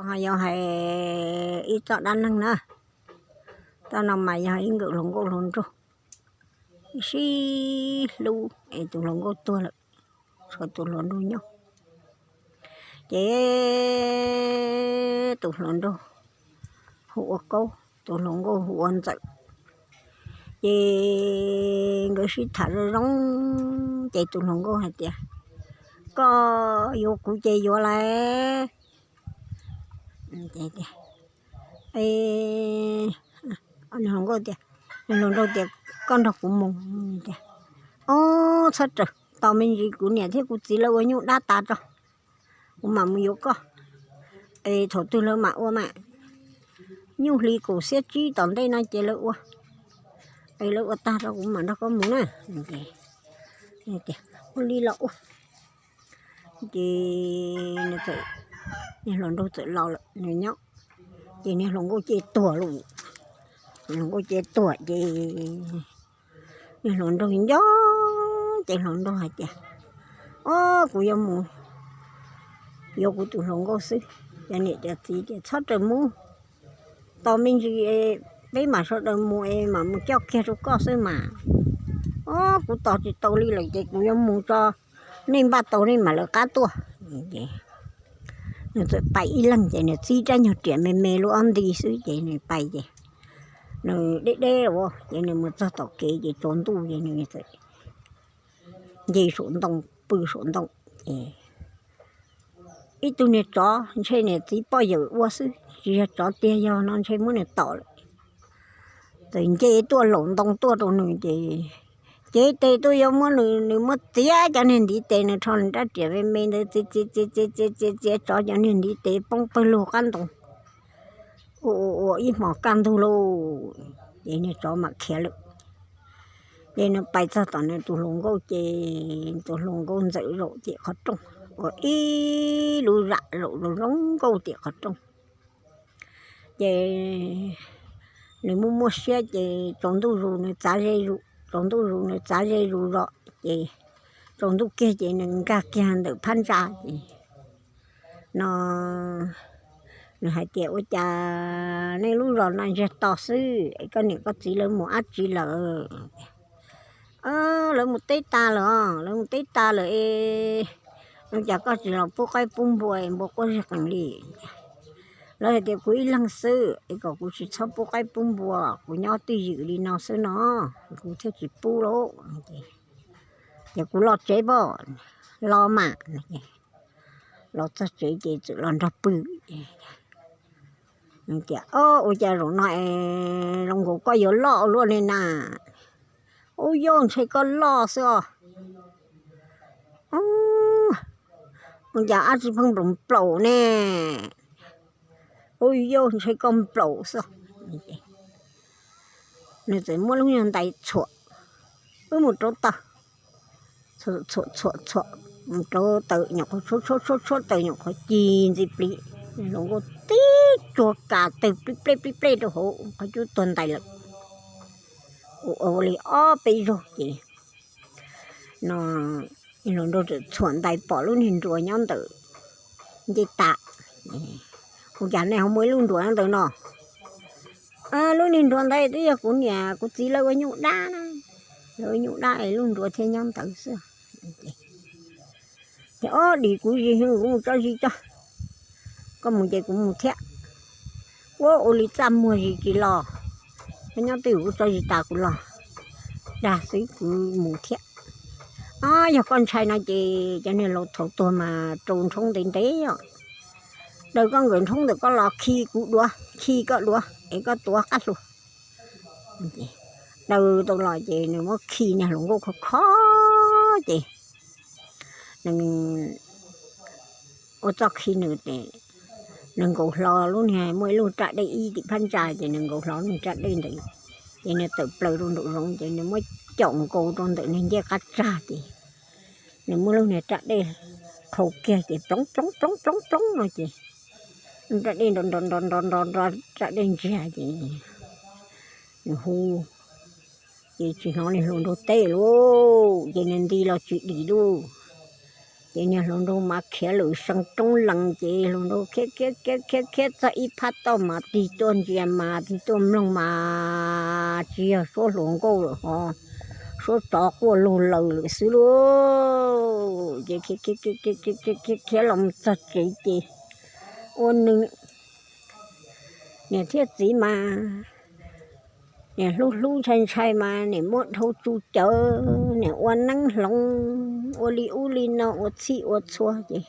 Ho yog hais ib txoj dab neeg na, txoj no mas yog ib nkawm hluas nkauj hluas nraug sib hlub es tus hluas nkauj tuag lawm, tshuav tus hluas nraug nyob. Ces tus hluas nraug hu ua Kaub, tus hluas nkauj hu ua Ntxawm. Ces nkawd sib tham zoo zoo, ces tus hluas nkauj hais tias, koj yuav kuv ces yuav lauj. Hluas nkauj tias, hluas nraug tias, koj nrog kuv mus. Ob, txhob raws, tos me ntsis kuv niam thiab kuv txiv lawv ua nyuj dab tas tso, kuv mam mus yuav koj. Es thaum twg lawv mam ua mas, nyuj hli kaum xiab tsib tom ntej no ces lawv ua. Es lawv ua tag rau kuv mam nrog koj mus na. Tias ua li los ua. Ces niag hluas nraug txawm los lawm nws nyob, ces niag hluas nkauj ces tuag lauj. Hluas nkauj ces tuag ces niag hluas nraug nco, ces hluas nraug hais tias, ob, kuv yuav mus yuav kuv tus hluas nkauj xwb. Cov niam cov txiv tias txhob raws mus, tos me ntsis peb mam sawv daws mus es mam mus coj kiag rau koj xwb mas. Ob, kuv tos tsis tau li lawm ces kuv yuav mus tso, nej npaj tau nej mam lawv qab tuaj. Nws txawm pais ib leeg ces nws txib rab nyuag riam me me lub ob nti xwb ces nws pais ces nws deb deb los ces nws mus txog tom kev ces tsaus ntuj ces nws txawm nce saum ntoo, pw saum ntoo ces ib tug niag tsov ntshe niam txiv poj yawm ua xwb tsis yog tsov tiag, yog no ntshe muab nws tom lawm. Txawm nce tuaj laum ntoo tuaj rau nws ces cev tes tuaj yuav muab nws, nws muab txiav cov niag ntiv tes, nws rho nws rab riam me me ntawd txiav txiav txiav txiav txiav txiav tsov cov niag ntiv tes poob pawg lug qab ntoo. Ua ua ua ib hmos kaj ntug lauj, ces niag tsov mam khiav lawm. Ces nws pais txog tom nws tus hluas nkauj ces tus hluas nkauj Ntxawm zaum tim qhov rooj, ua ib lub zam zaum zoo nkauj tim qhov rooj. Ces nws muaj muaj siab ces tsaus ntuj zus nws txav ze zus, tsaus ntuj zus nws txav ze zus zos ces tsaus ntuj kiag ces nws nkag kiag ntawm phab ntsa ces no nws hais tias, ua cas nej lub zos no ntsiag to xwb es koj niam koj txiv lawv mus dab tsi lawm? Lawv mus teb tas lawm os, lawv mus teb tas lawm es ua cas koj tsis los pub qaib pub npua es npua quaj zig qees li? Lawv hais tias kuv ib leeg xwb es kom kuv tsis txhob pub qaib pub npua, kuv nyob twj ywm li no xwb no, kuv thiaj tsis pub lauj. Ces kuv los tsev pob, los mas. Los txog tsev ces txawm los nrog pw. Tias, o, ua cas zaum no es zoo nkaus koj yuav loj ua luaj li na? Ub, yog ntshe koj loj xwb os. Ua cas dab tsi pheej nplaum nplaum ne? Ub, yog ntshe koj nplaum xwb. Nws txawm muab lub nyuag ntais txhuam, wb mus rau taws, txhuam txhuam txhuam, mus rau taws nyuam qhuav tshuab tshuab tshuab taws nyuam qhuav ci ntxiv plis, hluas nkauj tib tsuag kas tawg plib plej plib plej rau hauv qhov cub tuag ntais lawm. Ua ua li ob peb zaug ces no hluas nraug txawm txhuam ntais pom lub niag nruas nyob ntawm ncej tas. Ua cas nej ho muaj ib lub nruas nyob ntawd no? Lub niag nruas ntawd twb yog kuv niam kuv txiv lawv ua nyuj dab na, lawv ua nyuj dab es lub nruas thiaj nyob ntawd xwb. Ces ob dim kuv zis, kuv mus tso zis tso, koj mus ces kuv mus thiab. Ua ua li txaj muag zis tsis los, koj nyob twj ywm kuv tso zis tas kuv los, dag xwb kuv mus thiab. Yog koj ntshai no ces cov niag laus thaum tuag mas rau nrhoob ntev ntev os. Daws koj nkawm nrhoob ntawm koj los khi kuv duav, khi koj duav es koj tuav qab hlua. Daws tau los ces nws muab khi niag hluas nkauj khov kho ces nws ua txoj khi nws ces nws nkaus hlo lub niag, muaj ib lub raj dej ib tim phab ntsa ces nws nkaus hlo lub niag raj dej ntawd, ces nws tawm plaws rau nraum zoov ces nws muab caum nkaus rau ntawm niag ncej qab tsag ces nws muab lub niag raj dej qhau kiag ces ploob ploob ploob ploob ploob no ces raj dej nrov nrov nrov nrov nrov nrov, raj dej ntsiag ces nws hu ces tsis hnov li hluas nraug teb lauj, ces nws nti los tsis dim lauj. Ces niag hluas nraug mas khiav lawm seev roob lees, ces hluas nraug khiav khiav khiav khiav khiav txog ib phab toj mas tig tuaj ntsia mas tig tuaj mloog mas tsis yog suab hluas nkauj lawm ho, suab tsov quaj lug lawm lawm xwb lauj. Ces khiav khiav los txog tsev ces ua nws niam thiab txiv mas niam hlub hlub ntshai ntshai mas niam muab dhau tsu cawv, niam ua neeb hloov ua li ub li no ua txhij ua txhua ces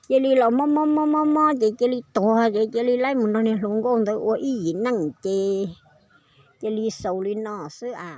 cia li los mob mob mob mob mob ces cia li tuag ces cia li laib mus nrog niag hluas nkauj ntawd ua ib yim neej ces cia li xaus li no xwb a.